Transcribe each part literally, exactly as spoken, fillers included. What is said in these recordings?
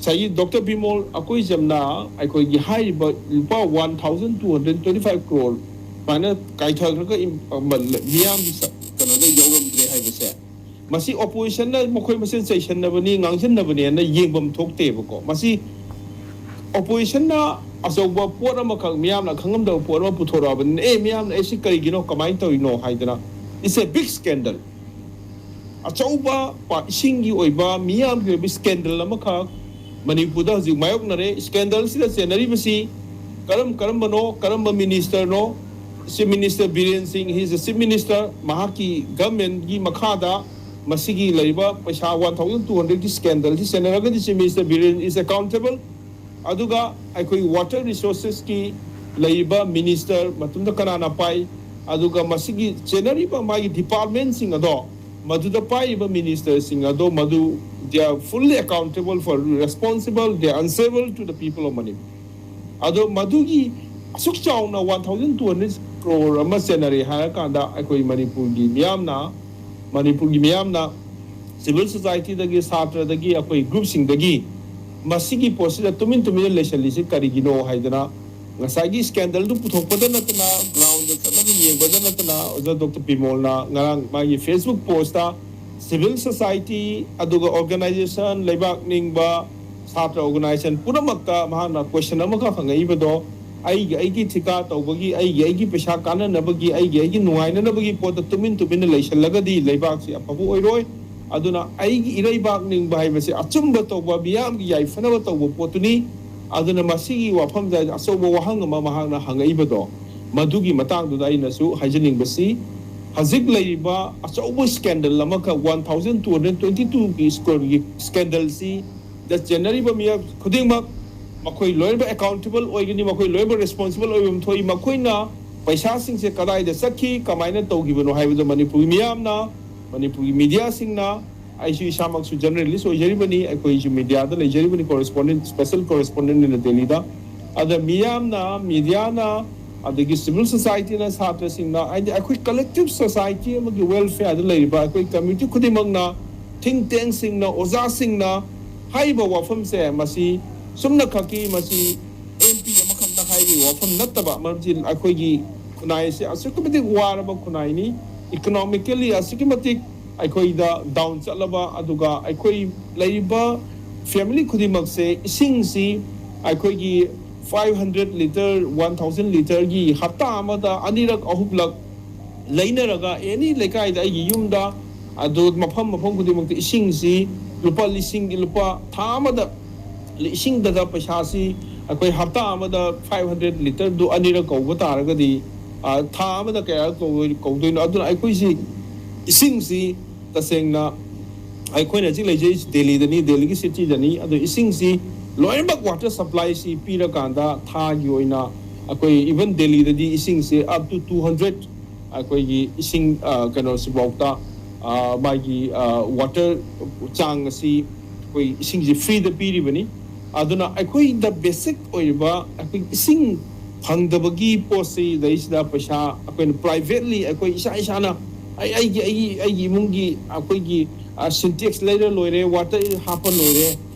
ꯉꯁꯥꯏꯒꯤ ꯗꯣꯛꯇꯔ ꯕꯤꯃꯣꯜ ꯑꯩꯈꯣꯏ ꯖꯝꯅ ꯑꯩꯈꯣꯏꯒꯤ ꯍꯥꯏꯔꯤꯕ ꯂꯨꯄꯥ one thousand two hundred twenty five crore ꯁꯨꯃꯥꯏꯅ ꯀꯥꯏꯊꯈ꯭ꯔꯒ ꯃꯤꯌꯥꯝꯒꯤ ꯀꯩꯅꯣꯗ ꯌꯧꯔꯝꯗ꯭ꯔꯦ ꯍꯥꯏꯕꯁꯦ, ꯃꯁꯤ ꯑꯣꯄꯣꯖꯤꯁꯟꯅ ꯃꯈꯣꯏ ꯃꯁꯦꯟ ꯆꯩꯁꯟꯅꯕꯅꯤ, ꯉꯥꯡꯁꯤꯟꯅꯕꯅꯦꯅ ꯌꯦꯡꯐꯝ ꯊꯣꯛꯇꯦꯕꯀꯣ꯫ ꯃꯁꯤ ꯑꯣꯄꯣꯖꯤꯁꯟꯅ ꯑꯆꯧꯕ ꯄꯣꯠ ꯑꯃꯈꯛ, ꯃꯤꯌꯥꯝꯅ ꯈꯪꯉꯝꯗꯕ ꯄꯣꯠ ꯑꯃ ꯄꯨꯊꯣꯔꯛꯑꯕꯅꯤꯅ, "ꯑꯦ, ꯃꯤꯌꯥꯝꯅ ꯑꯦ ꯁꯤ ꯀꯔꯤꯒꯤꯅꯣ, ꯀꯃꯥꯏꯅ ꯇꯧꯔꯤꯅꯣ?" ꯍꯥꯏꯗꯅ, it's a big scandal꯫ ꯑꯆꯧꯕ ꯄ-, ꯏꯁꯤꯡꯒꯤ ꯑꯣꯏꯕ, ꯃꯤꯌꯥꯝꯒꯤ ꯑꯣꯏꯕ ꯁ꯭ꯀꯦꯟꯗꯜ ꯑꯃꯈꯛ ꯃꯅꯤꯄꯨꯔꯗ ꯍꯧꯖꯤꯛ ꯃꯥꯌꯣꯛꯅꯔꯦ꯫ ꯁ꯭ꯀꯦꯟꯗꯜꯁꯤꯗ ꯆꯦꯟꯅꯔꯤꯕꯁꯤ ꯀꯔꯝ ꯀꯔꯝꯕꯅꯣ, ꯀꯔꯝꯕ ꯃꯤꯅꯤꯁꯇꯔꯅꯣ? ꯆꯤꯐ ꯃꯤꯅꯤꯁꯇꯔ ꯕꯤꯔꯦꯟ ꯁꯤꯡ, he is the chief minister, ꯃꯍꯥꯛꯀꯤ ꯒꯚꯔꯟꯃꯦꯟꯒꯤ ꯃꯈꯥꯗ ꯃꯁꯤꯒꯤ ꯂꯩꯔꯤꯕ ꯄꯩꯁꯥ ꯋꯥꯟ ꯊꯥꯎꯖꯟ ꯇꯨ ꯍꯟꯗ꯭ꯔꯦꯠꯀꯤ ꯁ꯭ꯀꯦꯟꯗꯜꯁꯤ ꯆꯦꯟꯅꯔꯒꯗꯤ chief minister Biren is accountable꯫ ꯑꯗꯨꯒ ꯑꯩꯈꯣꯏ ꯋꯥꯇꯔ ꯔꯤꯁꯣꯔꯁꯦꯁꯀꯤ ꯂꯩꯔꯤꯕ ꯃꯤꯅꯤꯁꯇꯔ ꯃꯇꯨꯡꯗ ꯀꯅꯥꯅ ꯄꯥꯏ, ꯑꯗꯨꯒ ꯃꯁꯤꯒꯤ ꯆꯦꯟꯅꯔꯤꯕ ꯃꯥꯒꯤ ꯗꯤꯄꯥꯔꯠꯃꯦꯟꯁꯤꯡ ꯑꯗꯣ, ꯃꯗꯨꯗ ꯄꯥꯏꯔꯤꯕ ꯃꯤꯅꯤꯁꯇꯔꯁꯤꯡ ꯑꯗꯣ, ꯃꯗꯨ they are fully accountable for, responsible, they are answerable to the people of Manipur꯫ ꯑꯗꯣ ꯃꯗꯨꯒꯤ ꯑꯁꯨꯛ ꯆꯥꯎꯅ one thousand two hundred crore ꯑꯃ ꯆꯦꯟꯅꯔꯦ ꯍꯥꯏꯔꯀꯥꯟꯗ, ꯑꯩꯈꯣꯏ ꯃꯅꯤꯄꯨꯔꯒꯤ ꯃꯤꯌꯥꯝꯅ, ꯃꯅꯤꯄꯨꯔꯒꯤ ꯃꯤꯌꯥꯝꯅ, ꯁꯤꯚꯤꯜ ꯁꯣꯁꯥꯏꯇꯤꯗꯒꯤ, ꯁꯥꯇ꯭ꯔꯗꯒꯤ, ꯑꯩꯈꯣꯏ ꯒ꯭ꯔꯨꯞꯁꯤꯡꯗꯒꯤ ꯃꯁꯤꯒꯤ ꯄꯣꯠꯁꯤꯗ ꯇꯨꯃꯤꯟ ꯇꯨꯃꯤꯟꯅ ꯂꯩꯁꯜꯂꯤꯁꯤ ꯀꯔꯤꯒꯤꯅꯣ ꯍꯥꯏꯗꯅ, ꯉꯁꯥꯏꯒꯤ ꯁ꯭ꯀꯦꯟꯗꯜꯗꯨ ꯄꯨꯊꯣꯛꯄꯗ ꯅꯠꯇꯅ, ꯒ꯭ꯔꯥꯎꯟꯗ ꯆꯠꯂꯒ ꯌꯦꯡꯕꯗ ꯅꯠꯇꯅ, ꯑꯣꯖꯥ ꯗꯣꯛꯇꯔ ꯕꯤꯃꯣꯜꯅ ꯉꯔꯥꯡ ꯃꯥꯒꯤ ꯐꯦꯁꯕꯨꯛ ꯄꯣꯁꯇ ꯁꯤꯚꯤꯜ ꯁꯣꯁꯥꯏꯇꯤ, ꯑꯗꯨꯒ ꯑꯣꯔꯒꯅꯥꯏꯖꯦꯁꯟ, ꯂꯩꯕꯥꯛ ꯅꯤꯡꯕ ꯁꯥꯇ꯭ꯔ ꯑꯣꯔꯒꯅꯥꯏꯖꯦꯁꯟ ꯄꯨꯝꯅꯃꯛꯇ ꯃꯍꯥꯛꯅ ꯀꯣꯏꯁꯟ ꯑꯃꯈꯛ ꯍꯪꯉꯛꯏꯕꯗꯣ, ꯑꯩꯒꯤ ꯑꯩꯒꯤ ꯊꯤꯀꯥ ꯇꯧꯕꯒꯤ, ꯑꯩꯒꯤ ꯑꯩꯒꯤ ꯄꯩꯁꯥ ꯀꯥꯟꯅꯅꯕꯒꯤ, ꯑꯩꯒꯤ ꯑꯩꯒꯤ ꯅꯨꯡꯉꯥꯏꯅꯅꯕꯒꯤ ꯄꯣꯠꯇ ꯇꯨꯃꯤꯟ ꯇꯨꯃꯤꯟꯅ ꯂꯩꯁꯜꯂꯒꯗꯤ ꯂꯩꯕꯥꯛꯁꯤ ꯑꯐꯕ ꯑꯣꯏꯔꯣꯏ꯫ ꯑꯗꯨꯅ ꯑꯩꯒꯤ ꯏꯔꯩꯕꯥꯛ ꯅꯤꯡꯕ ꯍꯥꯏꯕꯁꯤ ꯑꯆꯨꯝꯕ ꯇꯧꯕ, ꯃꯤꯌꯥꯝꯒꯤ ꯌꯥꯏꯐꯅꯕ ꯇꯧꯕ ꯄꯣꯠꯇꯨꯅꯤ꯫ ꯑꯗꯨꯅ ꯃꯁꯤꯒꯤ ꯋꯥꯐꯝꯗ ꯑꯆꯧꯕ ꯋꯥꯍꯪ ꯑꯃ ꯃꯍꯥꯛꯅ ꯍꯪꯉꯛꯏꯕꯗꯣ, ꯃꯗꯨꯒꯤ ꯃꯇꯥꯡꯗꯨꯗ ꯑꯩꯅꯁꯨ ꯍꯥꯏꯖꯅꯤꯡꯕꯁꯤ, ꯍꯧꯖꯤꯛ ꯂꯩꯔꯤꯕ ꯑꯆꯧꯕ ꯁ꯭ꯀꯦꯟꯗꯜ ꯑꯃꯈꯛ, one thousand two hundred twenty ꯇꯨꯒꯤ ꯁ꯭ꯀꯦꯟꯗꯜꯁꯤ ꯗ ꯆꯦꯟꯅꯔꯤꯕ ꯃꯤꯑꯣꯏ ꯈꯨꯗꯤꯡꯃꯛ, ꯃꯈꯣꯏ ꯂꯣꯏꯅꯃꯛ ꯑꯦꯀꯥꯎꯟꯇꯦꯕꯜ ꯑꯣꯏꯒꯅꯤ, ꯃꯈꯣꯏ ꯂꯣꯏꯅꯃꯛ ꯔꯦꯁꯄꯣꯟꯁꯤꯕꯜ ꯑꯣꯏꯕ ꯊꯣꯛꯏ꯫ ꯃꯈꯣꯏꯅ ꯄꯩꯁꯥꯁꯤꯡꯁꯦ ꯀꯗꯥꯏꯗ ꯆꯠꯈꯤ, ꯀꯃꯥꯏꯅ ꯇꯧꯈꯤꯕꯅꯣ ꯍꯥꯏꯕꯗꯣ ꯃꯅꯤꯄꯨꯔꯒꯤ ꯃꯤꯌꯥꯝꯅ, ꯃꯅꯤꯄꯨꯔꯒꯤ ꯃꯤꯗꯤꯌꯥꯁꯤꯡꯅ, ꯑꯩꯁꯨ ꯏꯁꯥꯃꯛꯁꯨ ꯖꯔꯅꯦꯂꯤꯁ ꯑꯣꯏꯖꯔꯤꯕꯅꯤ, ꯑꯩꯈꯣꯏꯁꯨ ꯃꯤꯗꯤꯌꯥꯗ ꯂꯩꯖꯔꯤꯕꯅꯤ, ꯀꯣꯔꯦꯁꯄꯣꯟꯗꯦꯟ, ꯁ꯭ꯄꯦꯁꯦꯜ ꯀꯣꯔꯦꯁꯄꯣꯟꯗꯦꯟꯅꯤꯅ ꯗꯦꯜꯂꯤꯗ꯫ ꯑꯗ ꯃꯤꯌꯥꯝꯅ, ꯃꯤꯗꯤꯌꯥꯅ, ꯑꯗꯒꯤ ꯁꯤꯚꯤꯜ ꯁꯣꯁꯥꯏꯇꯤꯅ, ꯁꯥꯇ꯭ꯔꯁꯤꯡꯅ, ꯍꯥꯏꯗꯤ ꯑꯩꯈꯣꯏ ꯀꯂꯦꯛꯇꯤꯞ ꯁꯣꯁꯥꯏꯇꯤ ꯑꯃꯒꯤ ꯋꯦꯜꯐꯤꯌꯔꯗ ꯂꯩꯔꯤꯕ ꯑꯩꯈꯣꯏ ꯀꯝꯃ꯭ꯌꯨꯅꯤꯇꯤ ꯈꯨꯗꯤꯡꯃꯛꯅ, ꯊꯤꯡ ꯇꯦꯡꯁꯤꯡꯅ, ꯑꯣꯖꯥꯁꯤꯡꯅ, ꯍꯥꯏꯔꯤꯕ ꯋꯥꯐꯝꯁꯦ ꯃꯁꯤ ꯆꯨꯝꯅ ꯈꯛꯀꯤ ꯃꯁꯤ ꯑꯦꯝ ꯄꯤ ꯑꯃꯈꯛꯅ ꯍꯥꯏꯔꯤꯕ ꯋꯥꯐꯝ ꯅꯠꯇꯕ, ꯃꯔꯝꯗꯤ ꯑꯩꯈꯣꯏꯒꯤ ꯈꯨꯟꯅꯥꯏ ꯑꯁꯤ ꯑꯁꯨꯛꯀꯤ ꯃꯇꯤꯛ ꯋꯥꯔꯕ ꯈꯨꯟꯅꯥꯏꯅꯤ꯫ Economically ꯑꯁꯨꯛꯀꯤ ꯃꯇꯤꯛ ꯑꯩꯈꯣꯏꯗ down ꯆꯠꯂꯕ, ꯑꯗꯨꯒ ꯑꯩꯈꯣꯏ ꯂꯩꯔꯤꯕ family ꯈꯨꯗꯤꯡꯃꯛꯁꯦ ꯏꯁꯤꯡꯁꯤ ꯑꯩꯈꯣꯏꯒꯤ five hundred litre, one thousand litreꯒꯤ ꯍꯞꯇꯥ ꯑꯃꯗ ꯑꯅꯤꯔꯛ ꯑꯍꯨꯝꯂꯛ ꯂꯩꯅꯔꯒ ꯑꯦꯅꯤ ꯂꯩꯀꯥꯏꯗ ꯑꯩꯒꯤ ꯌꯨꯝꯗ ꯑꯗꯨ ꯃꯐꯝ ꯃꯐꯝ ꯈꯨꯗꯤꯡꯃꯛꯇ ꯏꯁꯤꯡꯁꯤ ꯂꯨꯄꯥ ꯂꯤꯁꯤꯡꯒꯤ ꯂꯨꯄꯥ ꯊꯥ ꯑꯃꯗ ꯏꯁꯤꯡꯗꯗ ꯄꯩꯁꯥꯁꯤ ꯑꯩꯈꯣꯏ ꯍꯞꯇꯥ ꯑꯃꯗ five hundred litreꯗꯨ ꯑꯅꯤꯔꯛ ꯀꯧꯕ ꯇꯥꯔꯒꯗꯤ, ꯊꯥ ꯑꯃꯗ ꯀꯌꯥ ꯀꯧꯗꯣꯏꯅꯣ? ꯑꯗꯨꯅ ꯑꯩꯈꯣꯏꯁꯤ ꯏꯁꯤꯡꯁꯤ ꯇꯁꯦꯡꯅ ꯑꯩꯈꯣꯏꯅ ꯍꯧꯖꯤꯛ ꯂꯩꯖꯩ ꯗꯦꯜꯂꯤꯗꯅꯤ, ꯗꯦꯜꯂꯤꯒꯤ cityꯗꯅꯤ꯫ ꯑꯗꯣ ꯏꯁꯤꯡꯁꯤ ꯂꯣꯏꯅꯃꯛ water supplyꯁꯤ ꯄꯤꯔꯀꯥꯟꯗ ꯊꯥꯒꯤ ꯑꯣꯏꯅ ꯑꯩꯈꯣꯏ even ꯗꯦꯜꯂꯤꯗꯗꯤ ꯏꯁꯤꯡꯁꯦ up to two hundred ꯑꯩꯈꯣꯏꯒꯤ ꯏꯁꯤꯡ ꯀꯩꯅꯣꯁꯤꯐꯥꯎꯗ ꯃꯥꯒꯤ water ꯆꯥꯡ ꯑꯁꯤ ꯑꯩꯈꯣꯏ ꯏꯁꯤꯡꯁꯤ freeꯗ ꯄꯤꯔꯤꯕꯅꯤ꯫ ꯑꯗꯨꯅ ꯑꯩꯈꯣꯏꯗ basic ꯑꯣꯏꯔꯤꯕ ꯑꯩꯈꯣꯏ ꯏꯁꯤꯡ ꯐꯪꯗꯕꯒꯤ ꯄꯣꯠꯁꯤꯗꯩꯁꯤꯗ ꯄꯩꯁꯥ ꯑꯩꯈꯣꯏꯅ privately ꯑꯩꯈꯣꯏ ꯏꯁꯥ ꯏꯁꯥꯅ ꯑꯩ ꯑꯩꯒꯤ ꯑꯩꯒꯤ ꯑꯩꯒꯤ ꯏꯃꯨꯡꯒꯤ ꯑꯩꯈꯣꯏꯒꯤ Sintex ꯂꯩꯔ ꯂꯣꯏꯔꯦ, water ꯍꯥꯞꯄ ꯂꯣꯏꯔꯦ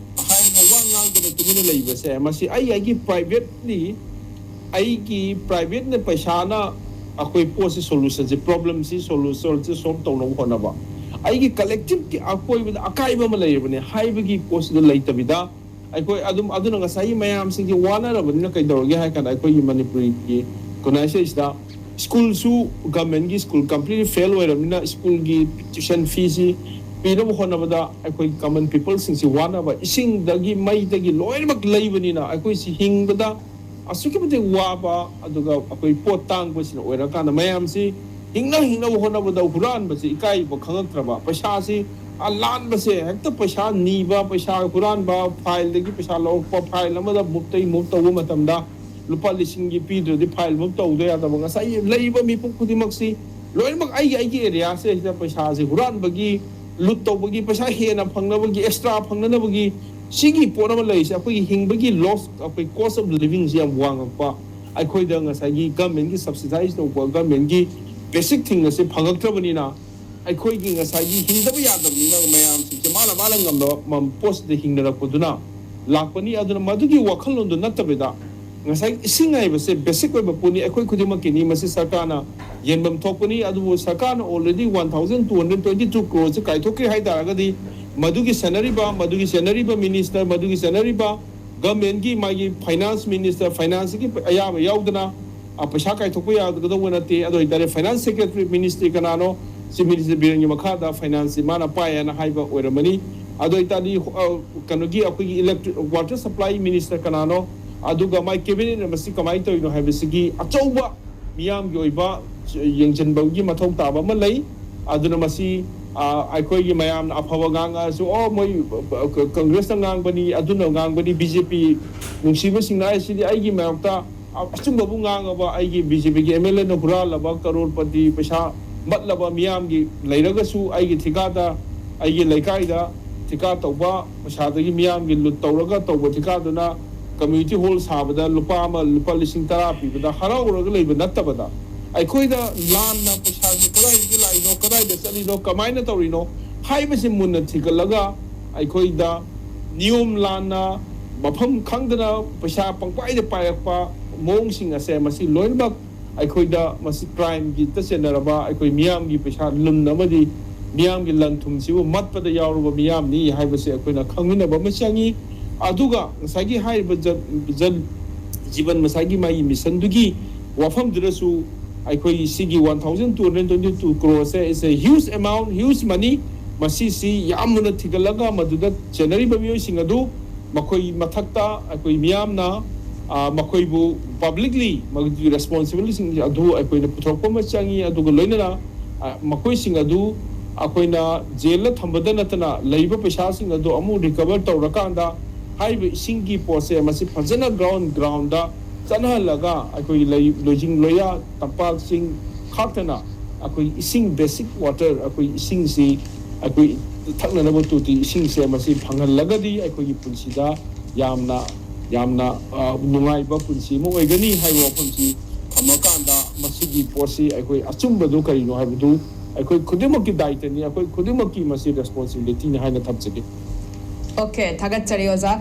ꯍꯥꯏꯔꯒ ꯋꯥ ꯉꯥꯡꯗꯅ ꯇꯨꯃꯤꯟꯅ ꯂꯩꯕꯁꯦ, ꯃꯁꯤ ꯑꯩ ꯑꯩꯒꯤ privately ꯑꯩꯒꯤ privateꯅ ꯄꯩꯁꯥꯅ ꯑꯩꯈꯣꯏ ꯄꯣꯠꯁꯤ solutionꯁꯦ problemꯁꯤ solutionꯁꯦ solve ꯇꯧꯅꯕ ꯍꯣꯠꯅꯕ, ꯑꯩꯒꯤ collectiveꯀꯤ ꯑꯀꯣꯏꯕꯗ ꯑꯀꯥꯏꯕ ꯑꯃ ꯂꯩꯔꯕꯅꯦ ꯍꯥꯏꯕꯒꯤ ꯄꯣꯠꯁꯤꯗ ꯂꯩꯇꯕꯤꯗ ꯑꯩꯈꯣꯏ ꯑꯗꯨꯝ ꯑꯗꯨꯅ ꯉꯁꯥꯏꯒꯤ ꯃꯌꯥꯝꯁꯤꯡꯁꯦ ꯋꯥꯅꯔꯕꯅꯤꯅ ꯀꯩꯗꯧꯔꯒꯦ ꯍꯥꯏ ꯀꯥꯟꯗ ꯑꯩꯈꯣꯏꯒꯤ ꯃꯅꯤꯄꯨꯔꯤꯒꯤ ꯈꯨꯟꯅꯥꯏꯁꯤꯗꯩꯁꯤꯗ ꯁ꯭ꯀꯨꯜꯁꯨ governmentꯀꯤ ꯁ꯭ꯀꯨꯜ completely fail ꯑꯣꯏꯔꯕꯅꯤꯅ ꯁ꯭ꯀꯨꯜꯒꯤ tuition feeꯁꯤ ꯄꯤꯅꯕ ꯍꯣꯠꯅꯕꯗ ꯑꯩꯈꯣꯏ common peopleꯁꯤꯡꯁꯤ ꯋꯥꯅꯕ, ꯏꯁꯤꯡꯗꯒꯤ ꯃꯩꯗꯒꯤ ꯂꯣꯏꯅꯃꯛ ꯂꯩꯕꯅꯤꯅ ꯑꯩꯈꯣꯏꯁꯤ ꯍꯤꯡꯕꯗ ꯑꯁꯨꯛꯀꯤ ꯃꯇꯤꯛ ꯋꯥꯕ, ꯑꯗꯨꯒ ꯑꯩꯈꯣꯏ ꯄꯣꯠ ꯇꯥꯡꯕꯁꯤꯅ ꯑꯣꯏꯔꯀꯥꯟꯗ ꯃꯌꯥꯝꯁꯤ ꯍꯤꯡꯅ ꯍꯤꯡꯅꯕ ꯍꯣꯠꯅꯕꯗ ꯍꯨꯔꯥꯟꯕꯁꯤ ꯏꯀꯥꯏꯕ ꯈꯪꯉꯛꯇ꯭ꯔꯕ, ꯄꯩꯁꯥꯁꯤ ꯂꯥꯟꯕꯁꯦ ꯍꯦꯛꯇ ꯄꯩꯁꯥ ꯅꯤꯕ, ꯄꯩꯁꯥ ꯍꯨꯔꯥꯟꯕ, fileꯗꯒꯤ ꯄꯩꯁꯥ ꯂꯧꯔꯛꯄ, file ꯑꯃꯗ moveꯇꯩ move ꯇꯧꯕ ꯃꯇꯝꯗ ꯂꯨꯄꯥ ꯂꯤꯁꯤꯡꯒꯤ ꯄꯤꯗ꯭ꯔꯗꯤ file move ꯇꯧꯗ ꯌꯥꯗꯕ꯫ ꯉꯁꯥꯏ ꯂꯩꯔꯤꯕ ꯃꯤꯄꯨꯝ ꯈꯨꯗꯤꯡꯃꯛꯁꯤ ꯂꯣꯏꯅꯃꯛ ꯑꯩꯒꯤ ꯑꯩꯒꯤ areaꯁꯦ ꯁꯤꯗ ꯄꯩꯁꯥꯁꯦ ꯍꯨꯔꯥꯟꯕꯒꯤ, loot ꯇꯧꯕꯒꯤ, ꯄꯩꯁꯥ ꯍꯦꯟꯅ ꯐꯪꯅꯕꯒꯤ, extra ꯐꯪꯅꯅꯕꯒꯤ ꯁꯤꯒꯤ ꯄꯣꯠ ꯑꯃ ꯂꯩꯔꯤꯁꯦ꯫ ꯑꯩꯈꯣꯏꯒꯤ ꯍꯤꯡꯕꯒꯤ loss, ꯑꯩꯈꯣꯏ cost of livingꯁꯤ ꯌꯥꯝ ꯋꯥꯡꯉꯛꯄ, ꯑꯩꯈꯣꯏꯗ ꯉꯁꯥꯏꯒꯤ governmentꯀꯤ subsidize ꯇꯧꯕ, governmentꯀꯤ basic thing ꯑꯁꯤ ꯐꯪꯉꯛꯇ꯭ꯔꯕꯅꯤꯅ ꯑꯩꯈꯣꯏꯒꯤ ꯉꯁꯥꯏꯒꯤ ꯍꯤꯡꯗꯕ ꯌꯥꯗꯕꯅꯤꯅ ꯃꯌꯥꯝꯁꯤꯡꯁꯦ ꯃꯥꯅ ꯃꯥꯅ ꯉꯝꯕ ꯃ-, ꯄꯣꯠꯁꯤꯗ ꯍꯤꯡꯅꯔꯛꯄꯗꯨꯅ ꯂꯥꯛꯄꯅꯤ꯫ ꯑꯗꯨꯅ ꯃꯗꯨꯒꯤ ꯋꯥꯈꯜꯂꯣꯟꯗꯨ ꯅꯠꯇꯕꯤꯗ, ꯉꯁꯥꯏ ꯏꯁꯤꯡ ꯍꯥꯏꯕꯁꯦ ꯕꯦꯁꯤꯛ ꯑꯣꯏꯕ ꯄꯣꯠꯅꯤ, ꯑꯩꯈꯣꯏ ꯈꯨꯗꯤꯡꯃꯛꯀꯤꯅꯤ꯫ ꯃꯁꯤ ꯁꯔꯀꯥꯔꯅ ꯌꯦꯟꯐꯝ ꯊꯣꯛꯄꯅꯤ꯫ ꯑꯗꯨꯕꯨ ꯁꯔꯀꯥꯔꯅ already one thousand two hundred twenty two crore ꯁꯤ ꯀꯥꯏꯊꯣꯛꯈ꯭ꯔꯦ ꯍꯥꯏ ꯇꯥꯔꯒꯗꯤ, ꯃꯗꯨꯒꯤ ꯁꯦꯟꯅꯔꯤꯕ, ꯃꯗꯨꯒꯤ ꯁꯦꯟꯅꯔꯤꯕ ꯃꯤꯅꯤꯁꯇꯔ, ꯃꯗꯨꯒꯤ ꯁꯦꯟꯅꯔꯤꯕ ꯒꯃꯦꯟꯒꯤ ꯃꯥꯒꯤ ꯐꯥꯏꯅꯥꯟꯁ ꯃꯤꯅꯤꯁꯇꯔ, ꯐꯥꯏꯅꯥꯟꯁꯀꯤ ꯑꯌꯥꯕ ꯌꯥꯎꯗꯅ, ꯑ, ꯄꯩꯁꯥ ꯀꯥꯏꯊꯣꯛꯄ ꯌꯥꯒꯗꯧꯕ ꯅꯠꯇꯦ꯫ ꯑꯗꯨ ꯑꯣꯏꯇꯥꯔꯗꯤ ꯐꯥꯏꯅꯥꯟꯁ ꯁꯦꯀ꯭ꯔꯦꯇꯔꯤ ꯃꯤꯅꯤꯁꯇ꯭ꯔꯤ ꯀꯅꯥꯅꯣ? ꯆꯤꯐ ꯃꯤꯅꯤꯁꯇꯔ ꯕꯤꯔꯦꯟꯒꯤ ꯃꯈꯥꯗ ꯐꯥꯏꯅꯥꯟꯁꯁꯤ ꯃꯥꯅ ꯄꯥꯏ ꯍꯥꯏꯅ ꯍꯥꯏꯕ ꯑꯣꯏꯔꯝꯃꯅꯤ꯫ ꯑꯗꯨ ꯑꯣꯏꯇꯥꯔꯗꯤ, ꯑ, ꯀꯩꯅꯣꯒꯤ ꯑꯩꯈꯣꯏꯒꯤ ꯏꯂꯦꯛꯇ꯭ꯔꯤꯛ, ꯋꯥꯇꯔ ꯁꯄ꯭ꯂꯥꯏ ꯃꯤꯅꯤꯁꯇꯔ ꯀꯅꯥꯅꯣ? ꯑꯗꯨꯒ ꯃꯥꯏ ꯀꯦꯕꯤꯅꯦꯠꯅ ꯃꯁꯤ ꯀꯃꯥꯏꯅ ꯇꯧꯔꯤꯅꯣ ꯍꯥꯏꯕꯁꯤꯒꯤ ꯑꯆꯧꯕ ꯃꯤꯌꯥꯝꯒꯤ ꯑꯣꯏꯕ ꯌꯦꯡꯁꯤꯟꯕꯒꯤ ꯃꯊꯧ ꯇꯥꯕ ꯑꯃ ꯂꯩ꯫ ꯑꯗꯨꯅ ꯃꯁꯤ, ꯑ, ꯑꯩꯈꯣꯏꯒꯤ ꯃꯌꯥꯝꯅ ꯑꯐꯕ ꯉꯥꯡꯉꯛꯑꯁꯨ, "ꯑꯣ, ꯃꯣꯏ, ꯑ, ꯀ-, ꯀꯪꯒ꯭ꯔꯦꯁꯅ ꯉꯥꯡꯕꯅꯤ, ꯑꯗꯨꯅ ꯉꯥꯡꯕꯅꯤ", ꯕꯤ ꯖꯦ ꯄꯤ ꯅꯨꯡꯁꯤꯕꯁꯤꯡꯅ ꯍꯥꯏꯁꯤꯗꯤ ꯑꯩꯒꯤ ꯃꯥꯌꯣꯛꯇ ꯑ-, ꯑꯆꯨꯝꯕꯕꯨ ꯉꯥꯡꯉꯕ, ꯑꯩꯒꯤ ꯕꯤ ꯖꯦ ꯄꯤꯒꯤ ꯑꯦꯝ ꯑꯦꯜ ꯑꯦꯅ ꯍꯨꯔꯥꯜꯂꯕ ꯀꯔꯣꯔꯄꯇꯤ ꯄꯩꯁꯥ ꯃꯠꯂꯕ ꯃꯤꯌꯥꯝꯒꯤ ꯂꯩꯔꯒꯁꯨ, ꯑꯩꯒꯤ ꯊꯤꯀꯥꯗ, ꯑꯩꯒꯤ ꯂꯩꯀꯥꯏꯗ ꯊꯤꯀꯥ ꯇꯧꯕ ꯄꯩꯁꯥꯗꯒꯤ ꯃꯤꯌꯥꯝꯒꯤ ꯂꯨꯠ ꯇꯧꯔꯒ ꯇꯧꯕ ꯊꯤꯀꯥꯗꯨꯅ ꯀꯝꯃ꯭ꯌꯨꯅꯤꯇꯤ ꯍꯣꯜ ꯁꯥꯕꯗ ꯂꯨꯄꯥ ꯑꯃ, ꯂꯨꯄꯥ ꯂꯤꯁꯤꯡ ꯇꯔꯥ ꯄꯤꯕꯗ ꯍꯔꯥꯎꯔꯒ ꯂꯩꯕ ꯅꯠꯇꯕꯗ, ꯑꯩꯈꯣꯏꯗ ꯂꯥꯟꯅ ꯄꯩꯁꯥꯁꯦ ꯀꯗꯥꯏꯗꯒꯤ ꯂꯥꯛꯏꯅꯣ, ꯀꯗꯥꯏꯗ ꯆꯠꯂꯤꯅꯣ, ꯀꯃꯥꯏꯅ ꯇꯧꯔꯤꯅꯣ ꯍꯥꯏꯕꯁꯤ ꯃꯨꯟꯅ ꯊꯤꯒꯠꯂꯒ, ꯑꯩꯈꯣꯏꯗ ꯅꯤꯌꯣꯝ ꯂꯥꯟꯅ, ꯃꯐꯝ ꯈꯪꯗꯅ ꯄꯩꯁꯥ ꯄꯪꯄꯥꯏꯗ ꯄꯥꯏꯔꯛꯄ ꯃꯑꯣꯡꯁꯤꯡ ꯑꯁꯦ, ꯃꯁꯤ ꯂꯣꯏꯅꯃꯛ ꯑꯩꯈꯣꯏꯗ, ꯃꯁꯤ ꯀ꯭ꯔꯥꯏꯝꯒꯤꯗ ꯆꯦꯟꯅꯔꯕ, ꯑꯩꯈꯣꯏ ꯃꯤꯌꯥꯝꯒꯤ ꯄꯩꯁꯥ ꯂꯨꯟ ꯑꯃꯗꯤ ꯃꯤꯌꯥꯝꯒꯤ ꯂꯟ ꯊꯨꯝꯁꯤꯕꯨ ꯃꯠꯄꯗ ꯌꯥꯎꯔꯕ ꯃꯤꯌꯥꯝꯅꯤ ꯍꯥꯏꯕꯁꯦ ꯑꯩꯈꯣꯏꯅ ꯈꯪꯃꯤꯟꯅꯕ ꯑꯃ ꯆꯪꯉꯤ꯫ ꯑꯗꯨꯒ ꯉꯁꯥꯏꯒꯤ ꯍꯥꯏꯔꯤꯕ ꯖꯜ, ꯖꯜ ꯖꯤꯕꯟ, ꯉꯁꯥꯏꯒꯤ ꯃꯥꯒꯤ ꯃꯤꯁꯟꯗꯨꯒꯤ ꯋꯥꯐꯝꯗꯨꯗꯁꯨ ꯑꯩꯈꯣꯏ ꯁꯤꯒꯤ one thousand two hundred twenty two crore ꯑꯁꯦ is a huge amount, huge money꯫ ꯃꯁꯤꯁꯤ ꯌꯥꯝꯅ ꯊꯤꯒꯠꯂꯒ ꯃꯗꯨꯗ ꯆꯦꯟꯅꯔꯤꯕ ꯃꯤꯑꯣꯏꯁꯤꯡ ꯑꯗꯨ ꯃꯈꯣꯏ ꯃꯊꯛꯇ ꯑꯩꯈꯣꯏ ꯃꯤꯌꯥꯝꯅ, ꯑ, ꯃꯈꯣꯏꯕꯨ ꯄꯕ꯭ꯂꯤꯛꯂꯤ ꯃꯗꯨꯒꯤ ꯔꯦꯁꯄꯣꯟꯁꯤꯕꯤꯂꯤꯇꯤꯁꯤꯡ ꯑꯗꯨ ꯑꯩꯈꯣꯏꯅ ꯄꯨꯊꯣꯔꯛꯄ ꯑꯃ ꯆꯪꯉꯤ꯫ ꯑꯗꯨꯒ ꯂꯣꯏꯅꯅ, ꯑ, ꯃꯈꯣꯏꯁꯤꯡ ꯑꯗꯨ ꯑꯩꯈꯣꯏꯅ ꯖꯦꯜꯗ ꯊꯝꯕꯗ ꯅꯠꯇꯅ ꯂꯩꯕ ꯄꯩꯁꯥꯁꯤꯡ ꯑꯗꯨ ꯑꯃꯨꯛ ꯔꯤꯀꯚꯔ ꯇꯧꯔꯀꯥꯟꯗ ꯍꯥꯏꯔꯤꯕ ꯏꯁꯤꯡꯒꯤ ꯄꯣꯠꯁꯦ ꯃꯁꯤ ꯐꯖꯅ ꯒ꯭ꯔꯥꯎꯟ, ꯒ꯭ꯔꯥꯎꯟꯗ ꯆꯠꯅꯍꯜꯂꯒ ꯑꯩꯈꯣꯏꯒꯤ ꯂꯩ-, ꯂꯣꯏꯖꯤꯡ ꯂꯣꯌꯥ ꯇꯝꯄꯥꯛꯁꯤꯡ ꯈꯥꯛꯇꯅ ꯑꯩꯈꯣꯏ ꯏꯁꯤꯡ, ꯕꯦꯁꯤꯛ ꯋꯥꯇꯔ, ꯑꯩꯈꯣꯏ ꯏꯁꯤꯡꯁꯤ, ꯑꯩꯈꯣꯏ ꯊꯛꯅꯅꯕ ꯇꯣꯇꯤ ꯏꯁꯤꯡꯁꯦ ꯃꯁꯤ ꯐꯪꯍꯜꯂꯒꯗꯤ ꯑꯩꯈꯣꯏꯒꯤ ꯄꯨꯟꯁꯤꯗ ꯌꯥꯝꯅ, ꯌꯥꯝꯅ, ꯑ, ꯅꯨꯡꯉꯥꯏꯕ ꯄꯨꯟꯁꯤ ꯑꯃ ꯑꯣꯏꯒꯅꯤ ꯍꯥꯏꯕ ꯋꯥꯐꯝꯁꯤ ꯊꯝꯃꯀꯥꯟꯗ, ꯃꯁꯤꯒꯤ ꯄꯣꯠꯁꯤ ꯑꯩꯈꯣꯏ ꯑꯆꯨꯝꯕꯗꯨ ꯀꯔꯤꯅꯣ ꯍꯥꯏꯕꯗꯨ ꯑꯩꯈꯣꯏ ꯈꯨꯗꯤꯡꯃꯛꯀꯤ ꯗꯥꯏꯇꯅꯤ, ꯑꯩꯈꯣꯏ ꯈꯨꯗꯤꯡꯃꯛꯀꯤ ꯃꯁꯤ ꯔꯦꯁꯄꯣꯟꯁꯤꯕꯤꯂꯤꯇꯤꯅꯤ ꯍꯥꯏꯅ ꯊꯝꯖꯒꯦ꯫ ꯑꯣꯀꯦ, ꯊꯥꯒꯠꯆꯔꯤ ꯑꯣꯖꯥ꯫